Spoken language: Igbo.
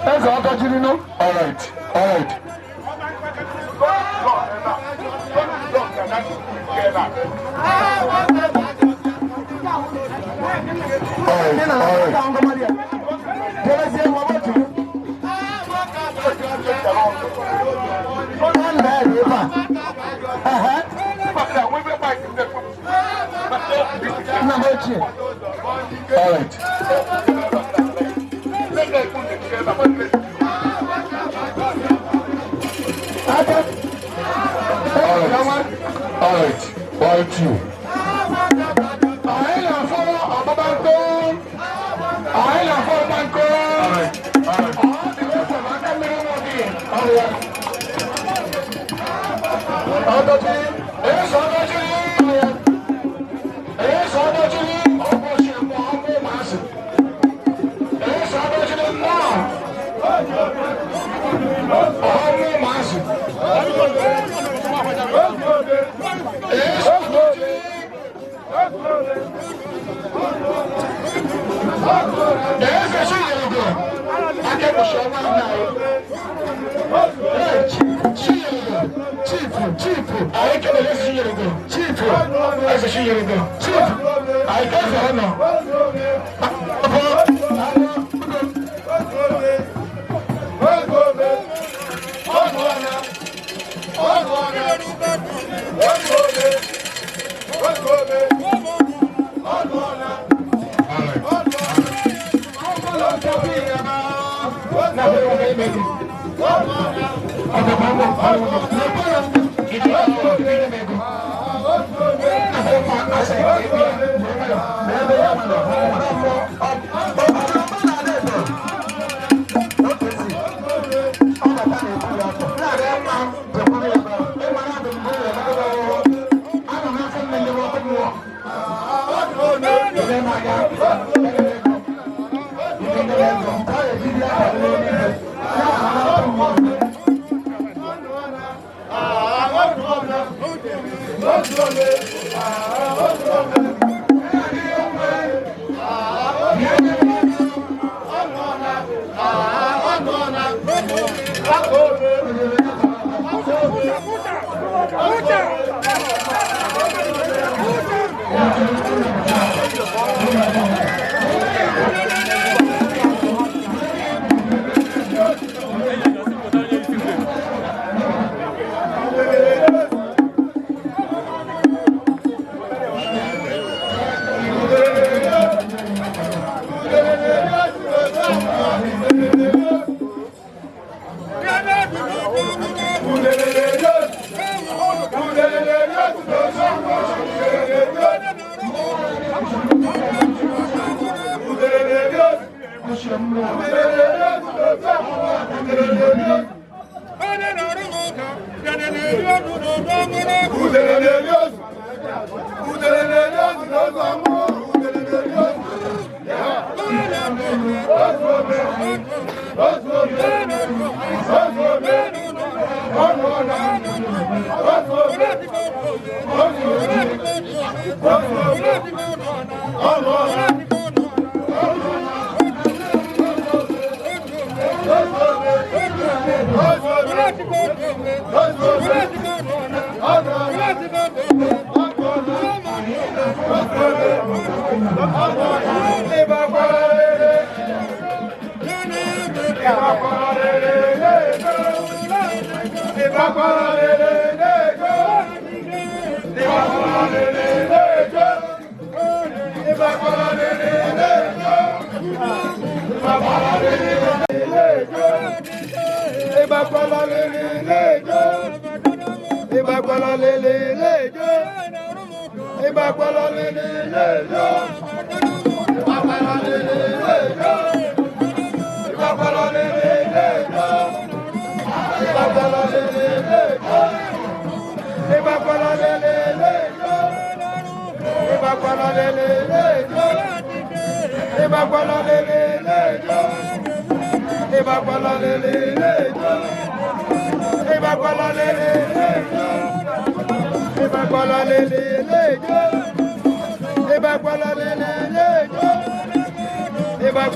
Eze ọdọjiri nụ. Alright, alright. Ndị Alright, na alright. aka ngọmarị a. Jerezie nwa otu. Ọ na ebe a. Ehe. Nna m ochie. Alright. Aka. Alright. Alright. One, two. Anyị na-afọ ọgbaba nkụ. Anyị na-afọ ọgba nkụ. Alright. Alright. Ọ dị ose ma aka mmiri nwa gị. Ọ bụ ya. Ọdọjiri. Eze ọdọjiri. Eze ọdọjiri. Ọgbọ osimiri ọgbọ ụmụazị. Eze ọdọjiri mmụọ. Ọgbọ ụmụazị. Eze ọdọjiri. Eze Chinyere aka ekpuchi ọnwa nna anyị. Chinyere, chifu, chifu, anyị kelere eze Chinyere, chifu, eze Chinyere, chifu, anyị ka eze ọ nọ. Afọ, Ìbá